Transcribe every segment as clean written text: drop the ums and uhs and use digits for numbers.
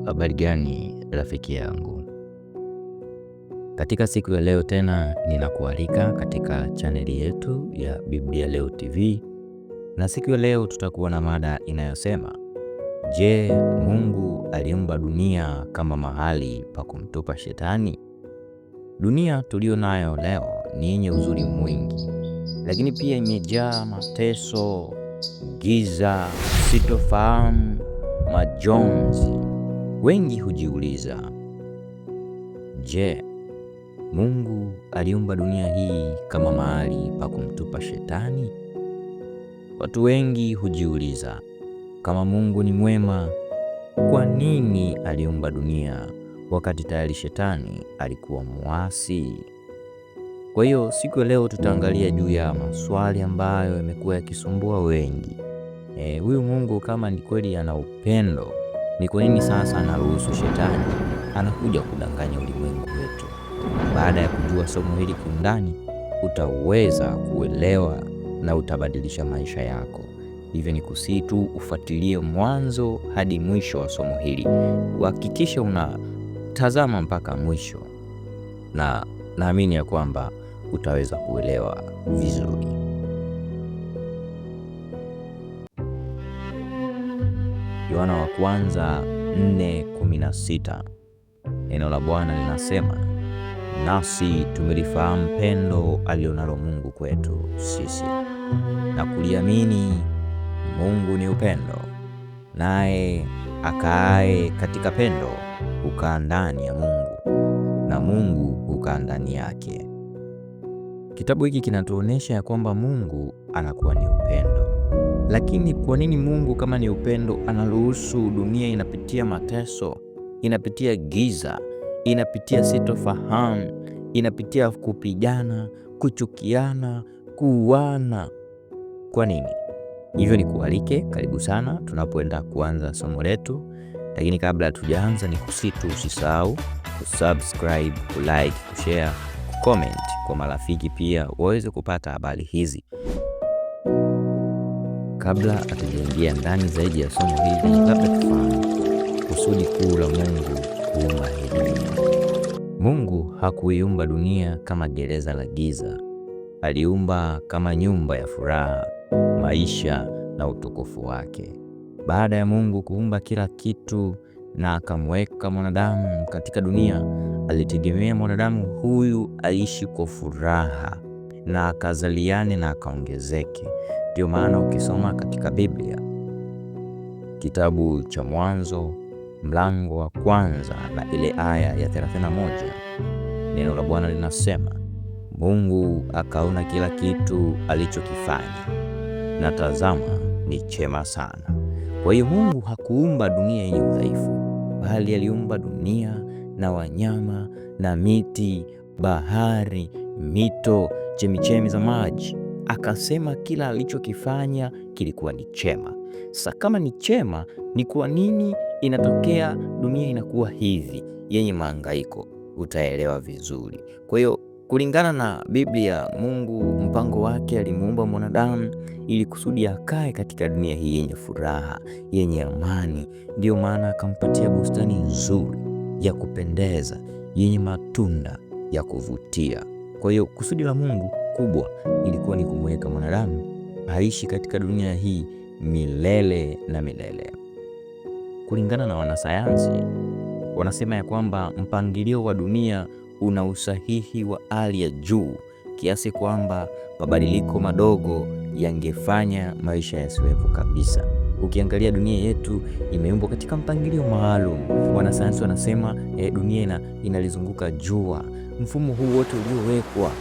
Habari gani rafiki yangu? Katika siku ya leo tena ninakualika katika chaneli yetu ya Biblia Leo TV, na siku ya leo tutakuwa na mada inayosema, je, Mungu aliumba dunia kama mahali pa kumtupa shetani? Dunia tuliyo nayo leo ni yenye uzuri mwingi, lakini pia imejaa mateso, giza, sitofahamu, majonzi. Wengi hujiuliza, je, Mungu aliumba dunia hii kama mahali pa kumtupa shetani? Watu wengi hujiuliza, kama Mungu ni mwema, kwa nini aliumba dunia wakati tayari shetani alikuwa muasi? Kwa hiyo siku ya leo tutaangalia juu ya maswali ambayo yamekuwa yakisumbua wengi. Huyu Mungu kama ni kweli ana upendo, ni kwa nini sasa anaruhusu shetani anakuja kudanganya ulimwengu wetu? Baada ya kujua somo hili kiundani, utaweza kuelewa na utabadilisha maisha yako. Hivyo ni kusihi tu ufuatilie mwanzo hadi mwisho wa somo hili, uhakikishe unatazama mpaka mwisho, na naamini ya kwamba utaweza kuelewa vizuri. Yohana wa kwanza 4:16, neno la Bwana linasema, nasi tumelifahamu pendo alilonalo Mungu kwetu sisi na kuliamini. Mungu ni upendo, naye akaaye katika pendo hukaa ndani ya Mungu na Mungu hukaa ndani yake. Kitabu hiki kinatuonyesha ya kwamba Mungu anakuwa ni upendo. Lakini kwa nini Mungu kama ni upendo anaruhusu dunia inapitia mateso, inapitia giza, inapitia sitofahamu, inapitia kupigana, kuchukiana, kuuana? Kwa nini? Hivyo ni kualike, karibu sana tunapoenda kuanza somo letu. Lakini kabla hatujaanza, ni kusitu usisahau kusubscribe, kulike, kushare, kucomment kwa marafiki pia waweze kupata habari hizi. Kabla hatujaingia ndani zaidi ya somo hili, labda tufahamu kusudi kuu la Mungu kuumba hii dunia. Mungu hakuiumba dunia kama gereza la giza. Aliumba kama nyumba ya furaha, maisha na utukufu wake. Baada ya Mungu kuumba kila kitu na akamweka mwanadamu katika dunia, alitegemea mwanadamu huyu aishi kwa furaha na akazaliane na akaongezeke. Ndio maana ukisoma katika Biblia kitabu cha Mwanzo mlango wa kwanza na ile aya ya 31, neno la Bwana linasema, Mungu akaona kila kitu alichokifanya, na tazama, ni chema sana. Kwa hiyo Mungu hakuumba dunia yenye udhaifu, bali aliumba dunia na wanyama na miti, bahari, mito, chemichemi za maji. Akasema kila alichokifanya kilikuwa ni chema. Sasa kama ni chema, ni kwa nini inatokea dunia inakuwa hivi yenye mahangaiko? Utaelewa vizuri. Kwa hiyo kulingana na Biblia, Mungu mpango wake alimuumba mwanadamu ili kusudi akae katika dunia hii yenye furaha, yenye amani. Ndiyo maana akampatia bustani nzuri ya kupendeza yenye matunda ya kuvutia. Kwa hiyo kusudi la Mungu kubwa ilikuwa ni kumweka mwanadamu aishi katika dunia hii milele na milele. Kulingana na wanasayansi, wanasema ya kwamba mpangilio wa dunia una usahihi wa hali ya juu kiasi kwamba mabadiliko madogo yangefanya maisha yasiwepo kabisa. Ukiangalia dunia yetu imeumbwa katika mpangilio maalum. Wanasayansi wanasema dunia inalizunguka jua. Mfumo huu wote uliowekwa,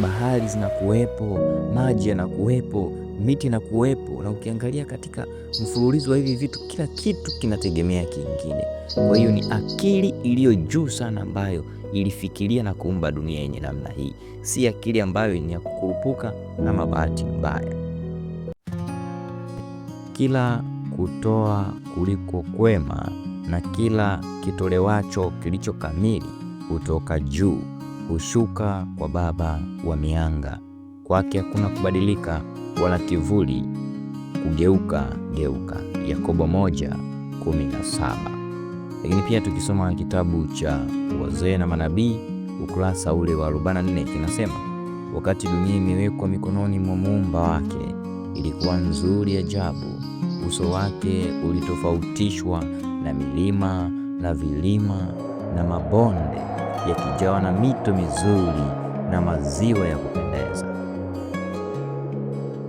bahari zinakuwepo, maji yanakuwepo, miti inakuwepo, na ukiangalia katika mfululizo wa hivi vitu, kila kitu kinategemea kingine. Kwa hiyo ni akili iliyo juu sana ambayo ilifikiria na kuumba dunia yenye namna hii, si akili ambayo ni ya kukurupuka na mabahati mbaya. Kila kutoa kuliko kwema na kila kitolewacho kilicho kamili hutoka juu, hushuka kwa Baba wa mianga. Kwake hakuna kubadilika wala kivuli kugeuka geuka. Yakobo 1:17. Lakini pia tukisoma kitabu cha Wazee na Manabii ukurasa ule wa 44 kinasema, wakati dunia imewekwa mikononi mwa muumba wake, ilikuwa nzuri ajabu. Uso wake ulitofautishwa na milima na vilima na mabonde, yakijawa na mito mizuri na maziwa ya kupendeza.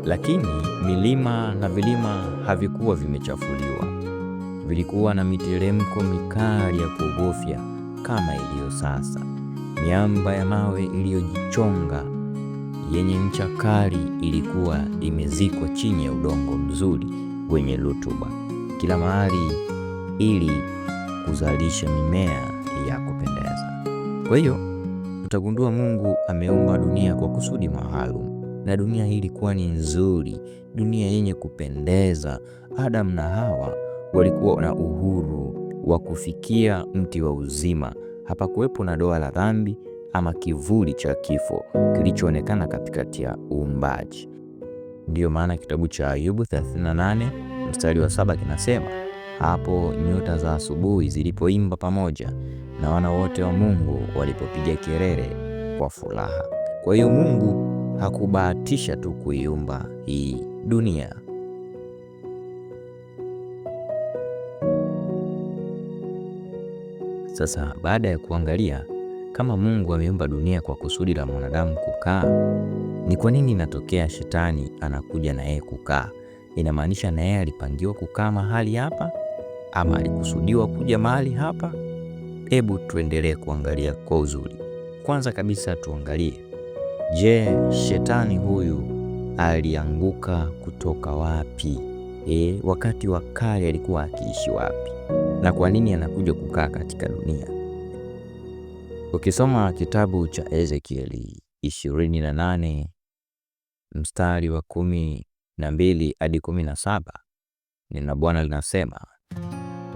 Lakini milima na vilima havikuwa vimechafuliwa, vilikuwa na miteremko mikali ya kuogofya kama iliyo sasa. Miamba ya mawe iliyojichonga yenye ncha kali ilikuwa imezikwa chini ya udongo mzuri wenye rutuba kila mahali ili kuzalisha mimea ya kupendeza. Kwa hiyo utagundua Mungu ameumba dunia kwa kusudi maalum, na dunia hii ilikuwa ni nzuri, dunia yenye kupendeza. Adam na Hawa walikuwa na uhuru wa kufikia mti wa uzima. Hapakuwepo na doa la dhambi ama kivuli cha kifo kilichoonekana katikati ya uumbaji. Ndiyo maana kitabu cha Ayubu 38 mstari wa 7 kinasema, hapo nyota za asubuhi zilipoimba pamoja na wana wote wa Mungu walipopiga kelele kwa furaha. Kwa hiyo Mungu hakubahatisha tu kuiumba hii dunia. Sasa baada ya kuangalia kama Mungu ameumba dunia kwa kusudi la mwanadamu kukaa, ni kwa nini inatokea shetani anakuja na yeye kukaa? Inamaanisha na yeye alipangiwa kukaa mahali hapa ama alikusudiwa kuja mahali hapa? Hebu tuendelee kuangalia kwa uzuri. Kwanza kabisa tuangalie, je, shetani huyu alianguka kutoka wapi? Wakati wa kale alikuwa akiishi wapi na kwa nini anakuja kukaa katika dunia? Ukisoma kitabu cha Ezekieli 28 mstari wa 12 hadi 17, neno la Bwana linasema,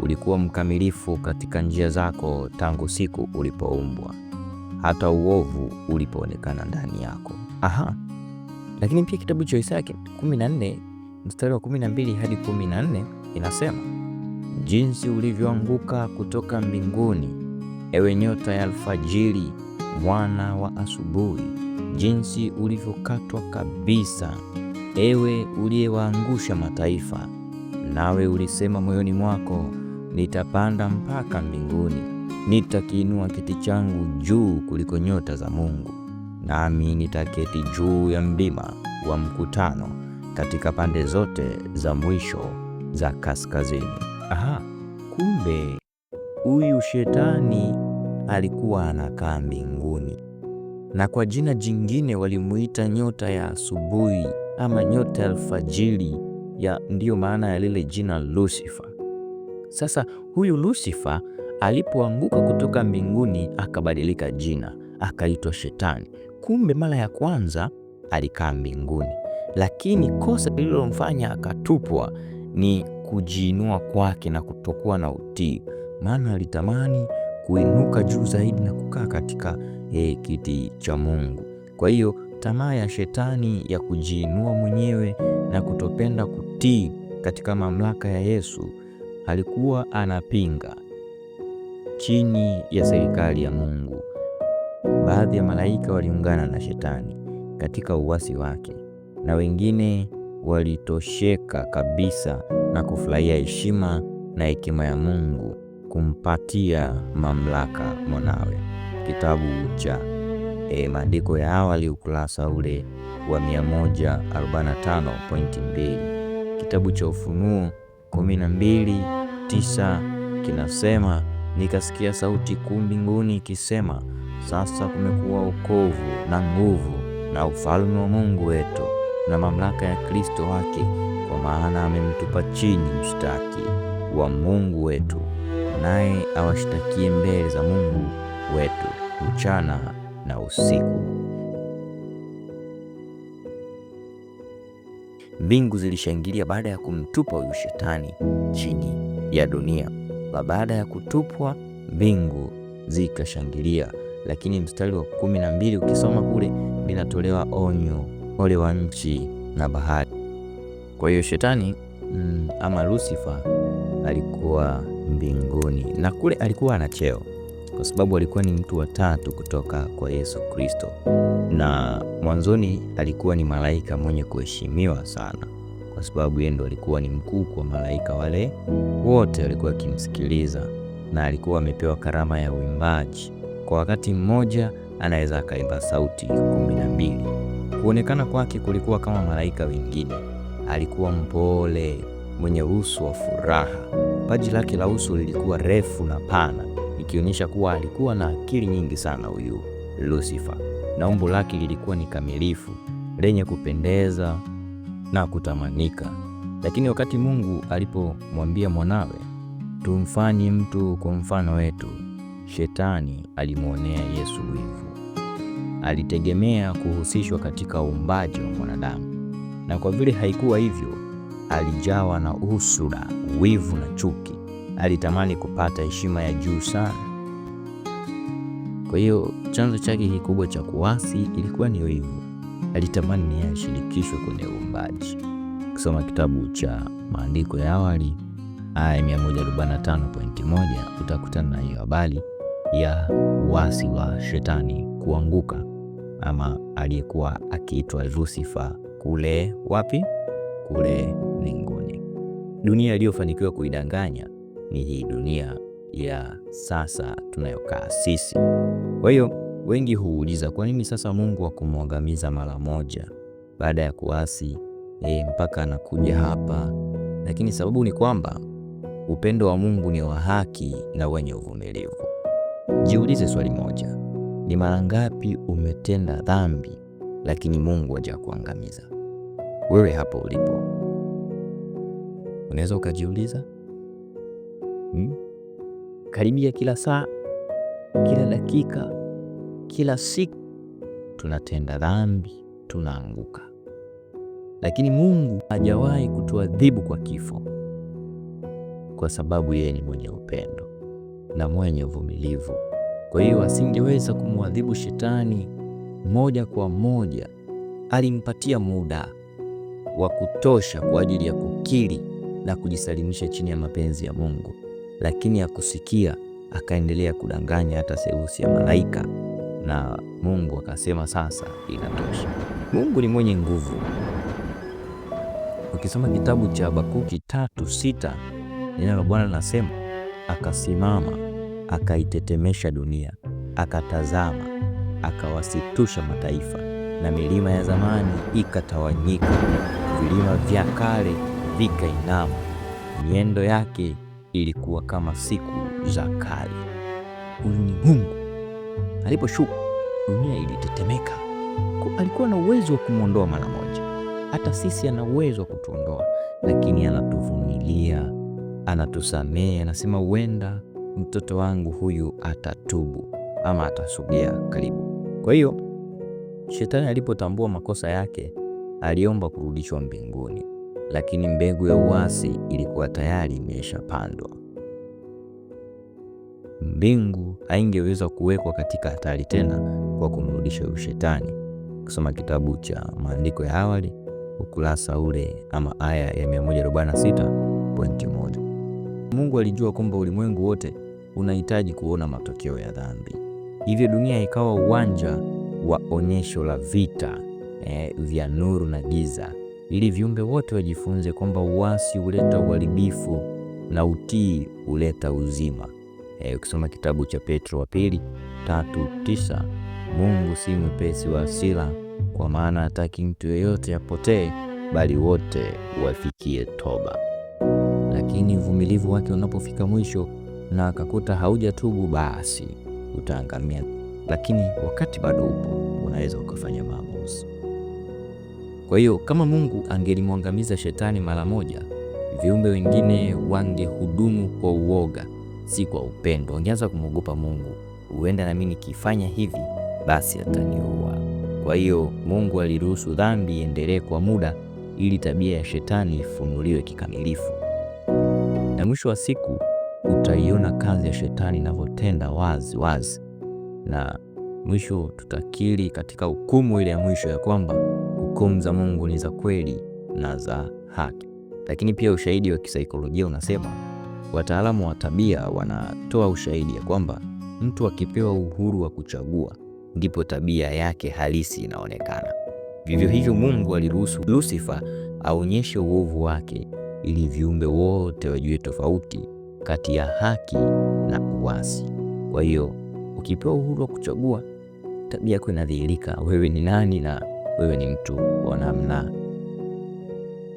ulikuwa mkamilifu katika njia zako tangu siku ulipoumbwa, hata uovu ulipoonekana ndani yako. Aha. Lakini pia kitabu cha Isaya 14 mstari wa 12 hadi 14 inasema, jinsi ulivyoanguka kutoka mbinguni, ewe nyota ya alfajiri, mwana wa asubuhi, jinsi ulivyokatwa kabisa, ewe uliyewaangusha mataifa. Nawe ulisema moyoni mwako, nitapanda mpaka mbinguni, nitakiinua kiti changu juu kuliko nyota za Mungu, nami nitaketi juu ya mlima wa mkutano, katika pande zote za mwisho za kaskazini. Aha, kumbe huyu shetani alikuwa anakaa mbinguni, na kwa jina jingine walimuita nyota ya asubuhi ama nyota ya alfajiri, ya ndiyo maana ya lile jina Lucifer. Sasa huyu Lucifer alipoanguka kutoka mbinguni akabadilika jina akaitwa Shetani. Kumbe mara ya kwanza alikaa mbinguni, lakini kosa lililomfanya akatupwa ni kujiinua kwake na kutokuwa na utii, maana alitamani kuinuka juu zaidi na kukaa katika kiti cha Mungu. Kwa hiyo tamaa ya shetani ya kujiinua mwenyewe na kutopenda kutii katika mamlaka ya Yesu, alikuwa anapinga chini ya serikali ya Mungu. Baadhi ya malaika waliungana na shetani katika uasi wake na wengine walitosheka kabisa na kufurahia heshima na hekima ya Mungu kumpatia mamlaka mwanawe. Kitabu cha maandiko ya awali ukurasa ule wa 145.2. Kitabu cha Ufunuo 12:9 kinasema, nikasikia sauti kuu mbinguni ikisema, sasa kumekuwa wokovu na nguvu na ufalme wa Mungu wetu na mamlaka ya Kristo wake, kwa maana amemtupa chini mshtaki wa Mungu wetu, naye awashtakie mbele za Mungu wetu mchana na usiku. Mbingu zilishangilia baada ya kumtupa huyu shetani chini ya dunia. Baada ya kutupwa, mbingu zikashangilia. Lakini mstari wa 12 ukisoma kule, linatolewa onyo, ole wa nchi na bahari. Kwa hiyo shetani ama Lucifer alikuwa Mbinguni, na kule alikuwa ana cheo kwa sababu alikuwa ni mtu wa tatu kutoka kwa Yesu Kristo, na mwanzoni alikuwa ni malaika mwenye kuheshimiwa sana, kwa sababu yeye ndo alikuwa ni mkuu kwa malaika wale wote, walikuwa wakimsikiliza, na alikuwa amepewa karama ya uimbaji. Kwa wakati mmoja anaweza akaimba sauti 12. Kuonekana kwake kulikuwa kama malaika wengine. Alikuwa mpole, mwenye uso wa furaha. Paji lake la uso lilikuwa refu na pana, ikionyesha kuwa alikuwa na akili nyingi sana huyu Lucifer, na umbo lake lilikuwa ni kamilifu, lenye kupendeza na kutamanika. Lakini wakati Mungu alipomwambia mwanawe, tumfanye mtu kwa mfano wetu, Shetani alimwonea Yesu wivu. Alitegemea kuhusishwa katika uumbaji wa mwanadamu, na kwa vile haikuwa hivyo, alijawa na husuda, wivu na chuki. Alitamani kupata heshima ya juu sana. Kwa hiyo chanzo chake kikubwa cha kuasi ilikuwa ni wivu. Alitamani ni yeye ashirikishwe kwenye uumbaji. Kusoma kitabu cha Maandiko ya Awali aya 145.1 utakutana na hiyo habari ya uasi wa shetani kuanguka, ama aliyekuwa akiitwa Lucifer kule wapi? Kule mbinguni. Dunia iliyofanikiwa kuidanganya ni hii dunia ya sasa tunayokaa sisi. Kwa hiyo wengi huuliza kwa nini sasa Mungu hakumwangamiza mara moja baada ya kuasi mpaka anakuja hapa? Lakini sababu ni kwamba upendo wa Mungu ni wa haki na wenye uvumilivu. Jiulize swali moja, ni mara ngapi umetenda dhambi lakini Mungu hajakuangamiza? Wewe hapo ulipo unaweza ukajiuliza, Karibia kila saa, kila dakika, kila siku tunatenda dhambi, tunaanguka, lakini Mungu hajawahi kutuadhibu kwa kifo, kwa sababu yeye ni mwenye upendo na mwenye uvumilivu. Kwa hiyo asingeweza kumwadhibu shetani moja kwa moja, alimpatia muda wa kutosha kwa ajili ya kukiri na kujisalimisha chini ya mapenzi ya Mungu, lakini hakusikia, akaendelea kudanganya hata seusi ya malaika, na Mungu akasema sasa inatosha. Mungu ni mwenye nguvu. Ukisoma kitabu cha Habakuki 3:6, neno la Bwana linasema akasimama, akaitetemesha dunia, akatazama, akawasitusha mataifa, na milima ya zamani ikatawanyika, vilima vya kale vikainama. Miendo yake ilikuwa kama siku za kale. Huyu ni Mungu. Aliposhuka dunia ilitetemeka. Alikuwa na uwezo wa kumwondoa mara moja. Hata sisi ana uwezo wa kutuondoa, lakini anatuvumilia, anatusamehe, anasema huenda mtoto wangu huyu atatubu ama atasogea karibu. Kwa hiyo shetani alipotambua makosa yake, aliomba kurudishwa mbinguni, lakini mbegu ya uasi ilikuwa tayari imeshapandwa. Mbingu haingeweza kuwekwa katika hatari tena kwa kumrudisha huyu shetani. Kusoma kitabu cha Maandiko ya Awali ukurasa ule ama aya ya 146.1. Mungu alijua kwamba ulimwengu wote unahitaji kuona matokeo ya dhambi, hivyo dunia ikawa uwanja wa onyesho la vita vya nuru na giza, ili viumbe wote wajifunze kwamba uasi huleta uharibifu na utii huleta uzima. Ukisoma kitabu cha Petro wa pili 3:9, Mungu si mwepesi wa hasira, kwa maana hataki mtu yeyote apotee, bali wote wafikie toba. Lakini uvumilivu wake unapofika mwisho na akakuta haujatubu, basi utaangamia. Lakini wakati bado upo, unaweza ukafanya maamuzi. Kwa hiyo kama Mungu angelimwangamiza shetani mara moja, viumbe wengine wangehudumu kwa uoga, si kwa upendo. Wangeanza kumwogopa Mungu, huenda nami nikifanya hivi basi ataniua. Kwa hiyo Mungu aliruhusu dhambi iendelee kwa muda ili tabia ya shetani ifunuliwe kikamilifu, na mwisho wa siku utaiona kazi ya shetani inavyotenda wazi wazi, na mwisho tutakiri katika hukumu ile ya mwisho ya kwamba hukumu za Mungu ni za kweli na za haki. Lakini pia ushahidi wa kisaikolojia unasema Wataalamu wa tabia wanatoa ushahidi ya kwamba mtu akipewa uhuru wa kuchagua ndipo tabia yake halisi inaonekana. Vivyo hivyo, Mungu aliruhusu Lusifa aonyeshe uovu wake ili viumbe wote wajue tofauti kati ya haki na uasi. Kwa hiyo ukipewa uhuru wa kuchagua, tabia yako inadhihirika, wewe ni nani na wewe ni mtu wa namna.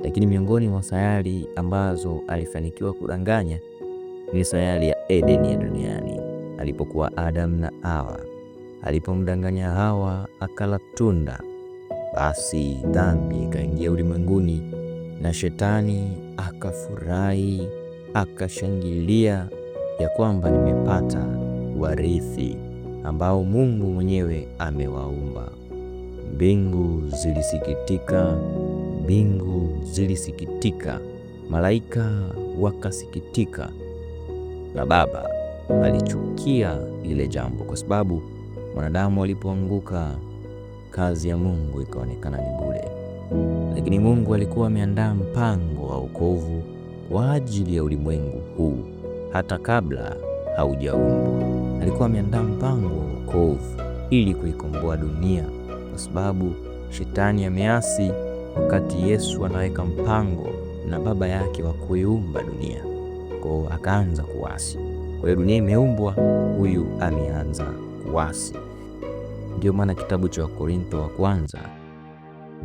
Lakini miongoni mwa sayari ambazo alifanikiwa kudanganya ni sayari ya Edeni ya duniani, alipokuwa Adam na Hawa. Alipomdanganya Hawa akala tunda, basi dhambi ikaingia ulimwenguni na shetani akafurahi akashangilia ya kwamba nimepata warithi ambao Mungu mwenyewe amewaumba. Mbingu zilisikitika, mbingu zilisikitika, malaika wakasikitika, na Baba alichukia ile jambo, kwa sababu mwanadamu alipoanguka kazi ya Mungu ikaonekana ni bure. Lakini Mungu alikuwa ameandaa mpango wa wokovu kwa ajili ya ulimwengu huu hata kabla haujaumbwa. Alikuwa ameandaa mpango wa wokovu ili kuikomboa dunia, kwa sababu shetani ameasi wakati Yesu anaweka mpango na baba yake wa kuiumba dunia, kwa akaanza kuasi. Kwa hiyo dunia imeumbwa, huyu ameanza kuasi. Ndio maana kitabu cha Wakorintho wa kwanza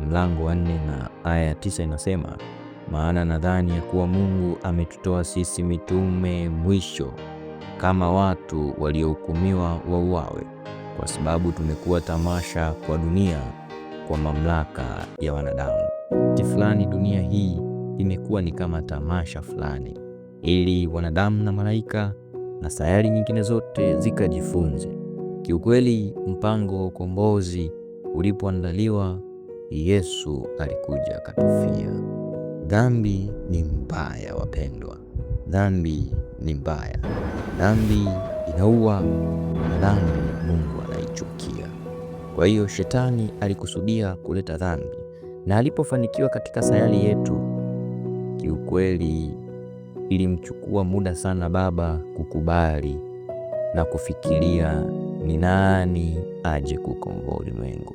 mlango wa 4 na aya ya 9 inasema, maana nadhani ya kuwa Mungu ametutoa sisi mitume mwisho kama watu waliohukumiwa wauawe, kwa sababu tumekuwa tamasha kwa dunia kwa mamlaka ya wanadamu. Wakati fulani dunia hii imekuwa ni kama tamasha fulani, ili wanadamu na malaika na sayari nyingine zote zikajifunze. Kiukweli, mpango wa ukombozi ulipoandaliwa, Yesu alikuja akatufia. Dhambi ni mbaya, wapendwa, dhambi ni mbaya, dhambi inaua, na dhambi Mungu anaichukia. Kwa hiyo shetani alikusudia kuleta dhambi, na alipofanikiwa katika sayari yetu, kiukweli ilimchukua muda sana Baba kukubali na kufikiria ni nani aje kukomboa ulimwengu.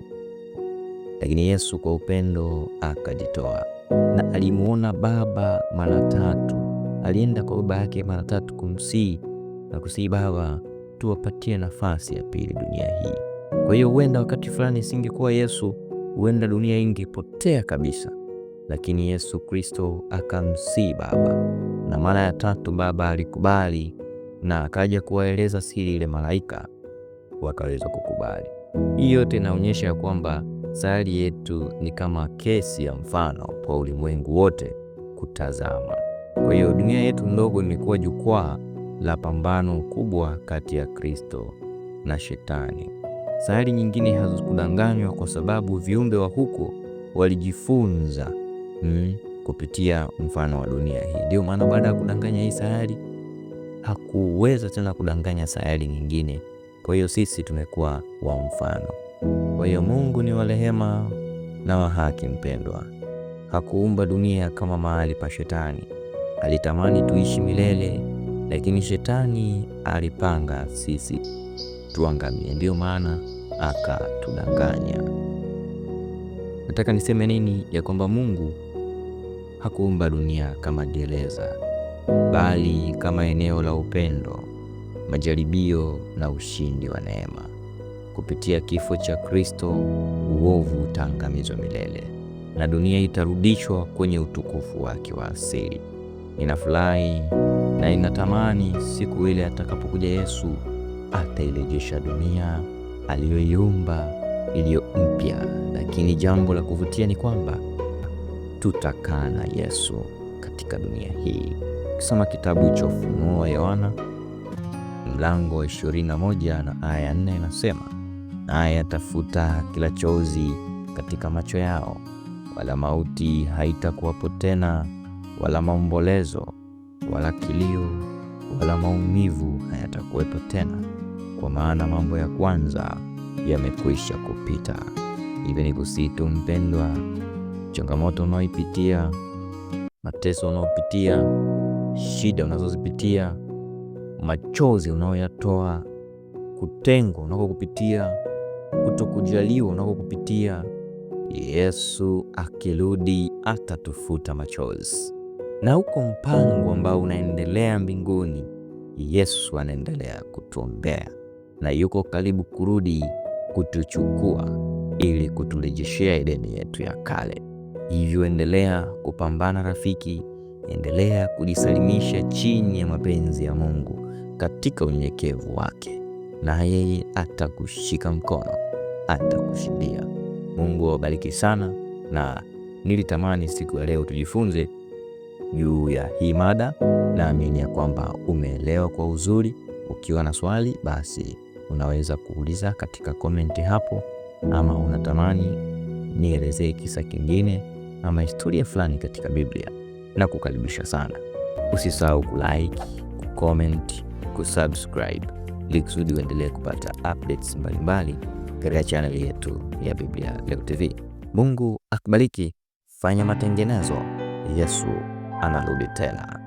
Lakini Yesu kwa upendo akajitoa na alimuona Baba mara tatu. Alienda kwa baba yake mara tatu kumsihi na kusihi, Baba, tuwapatie nafasi ya pili dunia hii. Kwa hiyo huenda wakati fulani isingekuwa Yesu, huenda dunia ingepotea kabisa, lakini Yesu Kristo akamsihi Baba, na mara ya tatu Baba alikubali na akaja kuwaeleza siri ile malaika wakaweza kukubali. Hii yote inaonyesha ya kwamba sayari yetu ni kama kesi ya mfano kwa ulimwengu wote kutazama. Kwa hiyo dunia yetu ndogo imekuwa jukwaa la pambano kubwa kati ya Kristo na Shetani. Sayari nyingine hazikudanganywa kwa sababu viumbe wa huko walijifunza kupitia mfano wa dunia hii. Ndio maana baada ya kudanganya hii sayari hakuweza tena kudanganya sayari nyingine. Kwa hiyo sisi tumekuwa wa mfano. Kwa hiyo Mungu ni wa rehema na wa haki, mpendwa. Hakuumba dunia kama mahali pa shetani. Alitamani tuishi milele, lakini shetani alipanga sisi tuangamie. Ndiyo maana akatudanganya. Nataka niseme nini? Ya kwamba Mungu hakuumba dunia kama gereza, bali kama eneo la upendo, majaribio na ushindi wa neema. Kupitia kifo cha Kristo, uovu utaangamizwa milele na dunia itarudishwa kwenye utukufu wake wa asili. Ninafurahi na ninatamani siku ile atakapokuja Yesu, atairejesha dunia aliyoiumba iliyo mpya. Lakini jambo la kuvutia ni kwamba tutakaa na Yesu katika dunia hii. Ukisoma kitabu cha Ufunuo wa Yohana mlango wa 21 na aya 4 inasema, naye atafuta kila chozi katika macho yao, wala mauti haitakuwapo tena, wala maombolezo, wala kilio, wala maumivu hayatakuwepo tena, kwa maana mambo ya kwanza yamekwisha kupita. Hivyo ni kusitu mpendwa, changamoto unaoipitia, mateso unaopitia Shida unazozipitia, machozi unayoyatoa, kutengwa unakokupitia, kutokujaliwa unakokupitia, Yesu akirudi atatufuta machozi. Na huko mpango ambao unaendelea mbinguni, Yesu anaendelea kutuombea na yuko karibu kurudi kutuchukua ili kuturejeshea Edeni yetu ya kale. Hivyo endelea kupambana rafiki, endelea kujisalimisha chini ya mapenzi ya Mungu katika unyenyekevu wake, na yeye atakushika mkono, atakushindia. Mungu awabariki sana, na nilitamani siku ya leo tujifunze juu ya hii mada. Naamini ya kwamba umeelewa kwa uzuri. Ukiwa na swali basi unaweza kuuliza katika komenti hapo, ama unatamani nielezee kisa kingine ama historia fulani katika Biblia, na kukaribisha sana. Usisahau kulike, kucomment, kusubscribe ili kusudi uendelee kupata updates mbalimbali katika channel yetu ya Biblia Leo TV. Mungu akubariki. Fanya matengenezo, Yesu anarudi tena.